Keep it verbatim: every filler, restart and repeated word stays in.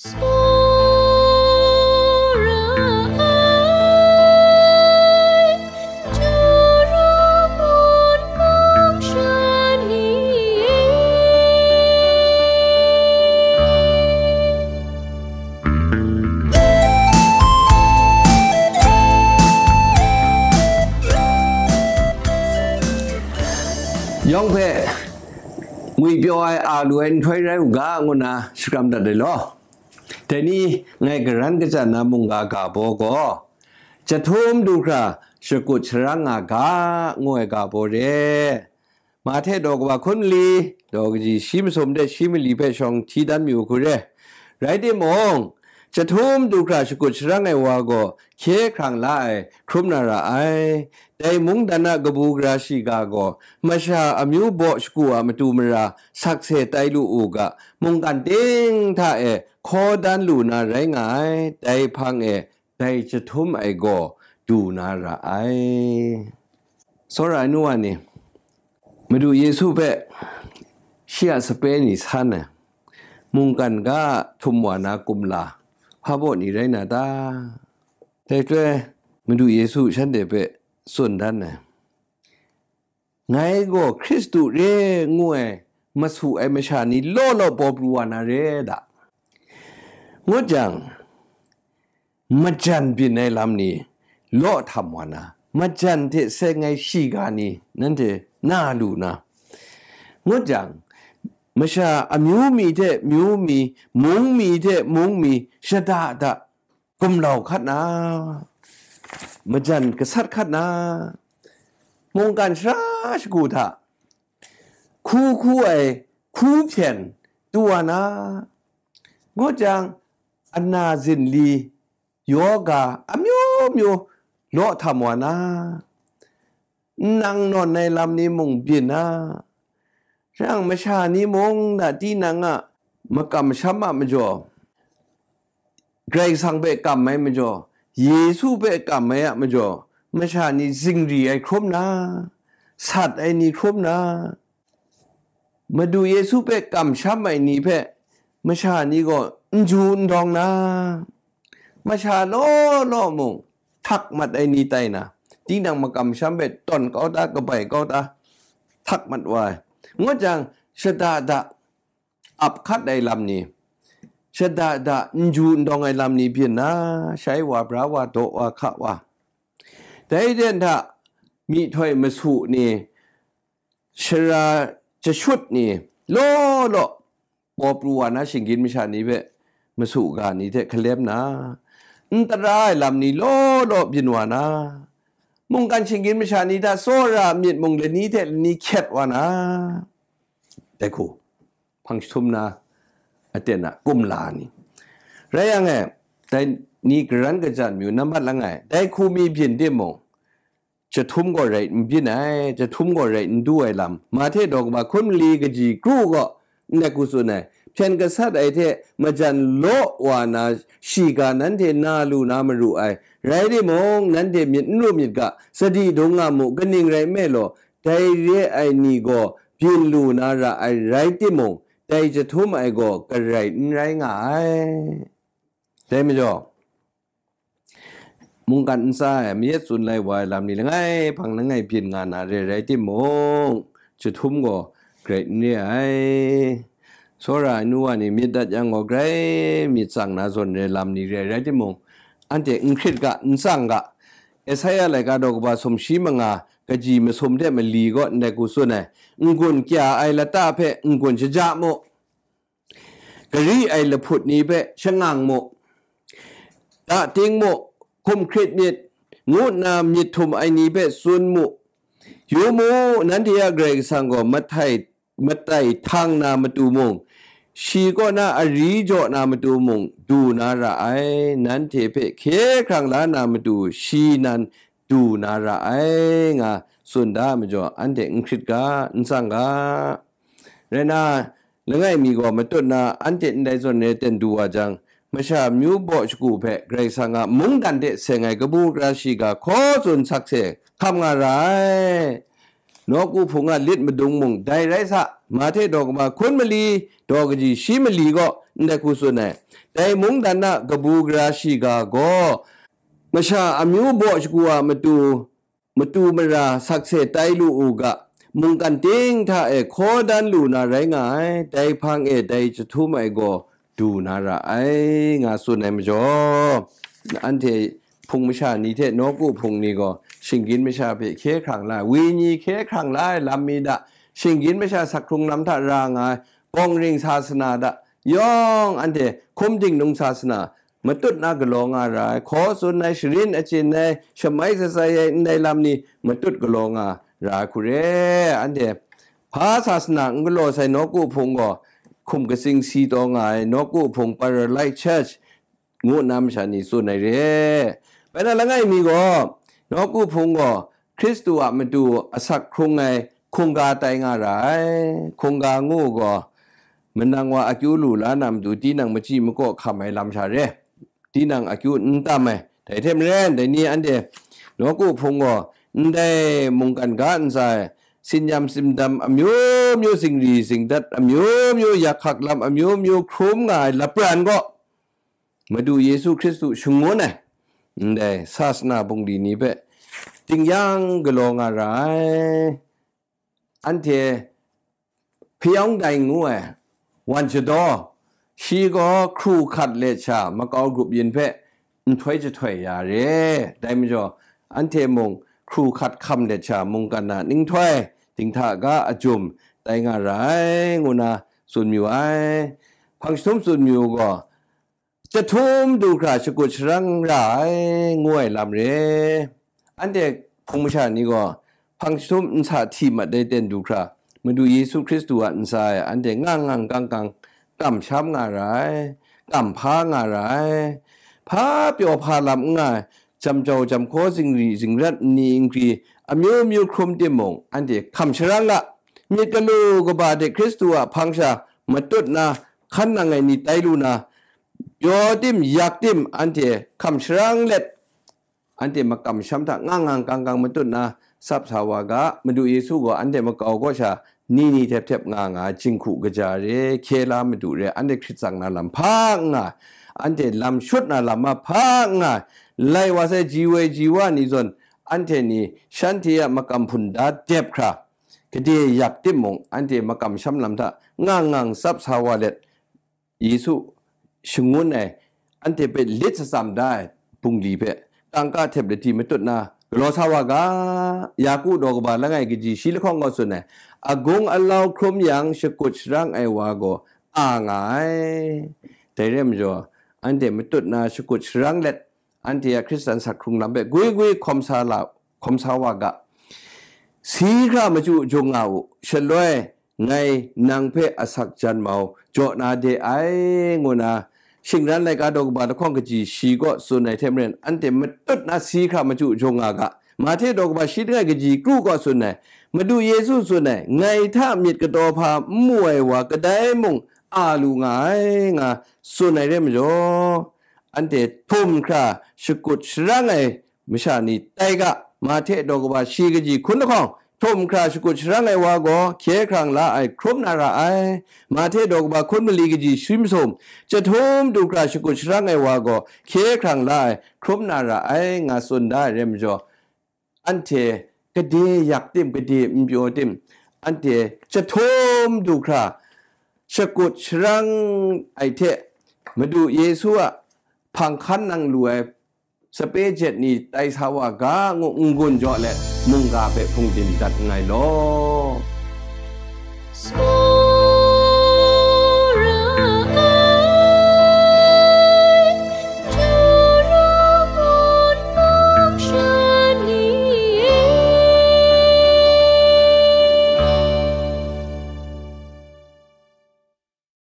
Tsawra ai, Juru mun mung sha ni e. Yawng hpe ngwipyaw ai a lu ai nhtoi rai u ga, ngu nna shakram dat ai law. Dai ni ngai karan kachyan na mungga ga baw gaw, Jahtum du hkra shakut sharang nga ga, ngu ai ga baw re. Mahte daw kaba hkun mali, daw kaji shi masum de shi mali hpe shawng hti dan mayu hku re. Rai timung, Jahtum du hkra shakut sharang ai wa gaw hkye hkrang la ai hkrum na ra ai. Dai mungdan a kabu gara shiga gaw masha amyu baw shagu a matu mara sakse tai lu u ga, mungkan ting hta e hkaw dan lu na rai nga ai. Dai hpang e dai Jahtum ai gaw du na ra ai. Tsawra ai nu wa ni, Madu Yesu hpe shi a sape ni san ai, mungkan ga htum wa na kumla hpa baw ni rai na ta? Dai chyoi Madu Yesu shanhte hpe tsun dan ai, "Ngai gaw Hkristu re ngu ai masu ai masha ni law law baw pru wa na re da," ngut jang, majan byin ai lam ni law htam wa na, majan hte seng ai shiga ni nanhte na lu na, ngut jang, masha amyu mi hte myu mi, mung mi hte mung mi, shada da gumlau hkat na, majan gasat hkat na, mungkan sara shagu hta hku hku ai hku hpyen tu wa na, ngut jang, ana zinli, yoga amyu myu law htam wa na, nnang nawn ai lam ni mung byin na, shang masha ni mung na tinang a makam masham a majaw, Karai Kasang hpe kam ai majaw, Yesu hpe kam ai a majaw, masha ni zingri ai hkrum na, sat ai ni hkrum na, Madu Yesu hpe kamsham ai ni hpe masha ni gaw n ju n dawng na, masha law law mung htak mat ai ni tai na, tinang makamsham hpe tawn kau ta, kabai kau ta, htak mat wa ai. Ngut jang, shada da ap hkat ai lam ni, shada da n ju n dawng ai lam ni byin na, shai wa bra wa, daw wa, hka wa. Dai den hta myihtoi masu ni, shara jashut ni, law law baw pru wa na, shinggyim masha ni hpe masu ga ni hte hkalem na, n tara ai lam ni law law byin wa na, mungkan shinggyim masha ni hta tsawra myit mung lani hte lani hkyet wa na, dai hku hpang jahtum na aten a kumla ni. Rai yang e, dai ni karan kajan myu nambat langai, dai hku mi byin timung, jahtum gaw rai n byin ai, jahtum gaw rai n du ai lam, Mahte daw kaba hkun mali kaji kru gaw ndai hku tsun ai, hpyen gasat ai hte majan law wa na shiga nanhte na lu na maru ai, rai timung, nanhte myit n ru myit ga, sadi dung nga mu, kaning rai nme law, dai re ai ni gaw byin lu na ra ai rai timung, dai jahtum ai gaw garai n rai nga ai. Dai majaw, mungkan ntsa e mayat tsun lai wa ai lam ni langai hpang langai byin nga na re rai timung, jahtum gaw garai n re ai. Tsawra ai nu wa ni myit dat yang gaw garai myit tsang na zawn re lam ni re rai timung, anhte n hkrit ga, n tsang ga. Esaia laika daw kaba sumshi manga kaji masum hte mali gaw ndai hku tsun ai, n-gun kya ai lata hpe n-gun shaja mu, gari ai lahput ni hpe shangang mu, da ting mu, hkum hkrit myit, ngu nna myit htum ai ni hpe tsun mu. Yu mu, nanhte a Karai Kasang gaw matai, matai htang na matu mung, shi kaw na ari jaw na matu mung du na ra ai, nanhte hpe hkye hkrang la na matu shi nan du na ra ai, nga tsun da ai majaw, anhte n hkrit ga, n tsang ga. Rai nna, langai mi gaw matut na anhte ndai zawn re ten du wa jang, masha amyu baw shagu hpe Karai Kasang a mungdan hte seng ai kabu gara shiga hkaw tsun sakse hkam nga ra ai. Nawku hpung a lit madung mung dai rai sa, Mahte daw kaba hkun mali, daw kaji shi mali gaw ndai hku tsun ai, Dai mungdan a kabu gara shiga gaw, masha amyu baw shagu a matu, matu mara sakse tai lu u ga, mungkan ting hta e hkaw dan lu na rai nga ai, dai hpang e dai jahtum ai gaw du na ra ai, nga tsun ai majaw, anhte hpung masha ni hte nawku hpung ni gaw shinggyim masha hpe hkye hkrang la ai, wenyi hkye hkrang la ai lam mi da, shinggyim masha sak hkrung lam hta ra nga ai, bawng ring sa sana da, yawng anhte hkum dingnung sa sana, matut na galaw nga ra ai, hkaw tsun ai, sharin achyin ai, shamai shatsai ai ndai lam ni matut galaw nga ra ai hku re. Anhte hpa sa sana n galaw sai nawku hpung gaw, hkum katsing si taw nga ai nawku hpung, Paralyte Church ngu nna masha ni tsun ai re. Bai na langai mi gaw, nawku hpung gaw Hkristu a matu asak hkrung ai hkungga tai nga ra ai. Hkungga ngu gaw, manang wa akyu lu la na matu, tinang machyi makaw hkam ai lam sha re, tinang akyu n tam ai. Dai hte maren, dai ni anhte nawku hpung gaw ndai mungkan ga ntsa ai, sinyam simdam amyu myu, zingri zingdat amyu myu, yak hkak lam amyu myu hkrum nga ai lapran gaw, Madu Yesu Hkristu shangun ai ndai sasana bungli ni hpe ting yang galaw nga ra ai. Anhte hpayawng dai ngu ai wan shadaw, shi gaw hkru hkat let sha makau grup yin hpe nhtoi jahtoi ya re. Dai majaw, anhte mung hkru hkat hkam let sha mungkan a ninghtoi, dinghta ga ajum tai nga ra ai, ngu na tsun mayu ai. Hpang jahtum tsun mayu gaw, jahtum du hkra shakut sharang ra ai, ngu ai lam re. Anhte hpung masha ni gaw hpang jahtum nsa hti mat ai ten du hkra, Madu Yesu Hkristu a ntsa e anhte ngang ngang kang kang kamsham nga ra ai, kamhpa nga ra ai, hpa pyaw hpa lam n nga ai, jam jau jam hkaw, zingri zingrat, nni nkri, amyu myu hkrum timung, anhte hkam sharang ga, myit galu kaba de Hkristu a hpang sha matut na, hkan nang ai ni tai lu na, pyaw tim, yak tim, anhte hkam sharang let, anhte makam sham hta ngang ngang kang kang matut na, sap sa wa ga, Madu Yesu gaw anhte makau kaw sha ni ni htep htep nga nga, jinghku kaja re, hkye la madu re, anhte hkrit tsang na lam hpa n nga, anhte lam shut na lam ma hpa n nga, lai wa sai ji woi ji wa ni zawn, anhte ni shanhte a makam hpun da dep hkra, gade yak timung, anhte makam sham lam hta ngang ngang sap sa wa let, Yesu shangun ai, anhte hpe lit shatsam da ai bungli hpe, kangka htep ladi matut na galaw sa wa ga, Yaku daw kaba langai kaji shi lahkawng gaw tsun ai, agung alau hkrum yang shakut sharang ai wa gaw a nga ai. Dai re majaw, anhte matut na shakut sharang let, anhte a Hkristan sak hkrung lam hpe gwi gwi hkawm sa la, hkawm sa wa ga. Si hkra machyu jung nga u, shaloi ngai nang hpe asak jan mau jaw na de ai, ngu na shingran laika daw kaba lahkawng kaji shi kaw tsun ai hte maren, anhte matut na si hkra machyu jung nga ga. Mahte daw kaba shi langai kaji kru kaw tsun ai, Madu Yesu tsun ai, ngai hta myit kataw hpa n mu ai wa kadai mung a lu nga ai, nga tsun ai re majaw, anhte htum hkra shakut sharang ai masha ni tai ga, Mahte daw kaba shi kaji hkun lahkawng, htum hkra shakut sharang ai wa gaw hkye hkrang la ai hkrum na ra ai. Mahte daw kaba hkun mali kaji shi masum, jahtum du hkra shakut sharang ai wa gaw hkye hkrang la ai hkrum na ra ai, nga tsun da ai re majaw, anhte gade yak tim, gade n pyaw tim, anhte jahtum du hkra shakut sharang ai hte Madu Yesu a hpang hkan nang lu ai sape jet ni tai sa wa ga ngu n-gun jaw let, mungga hpe hpungdim dat nngai law.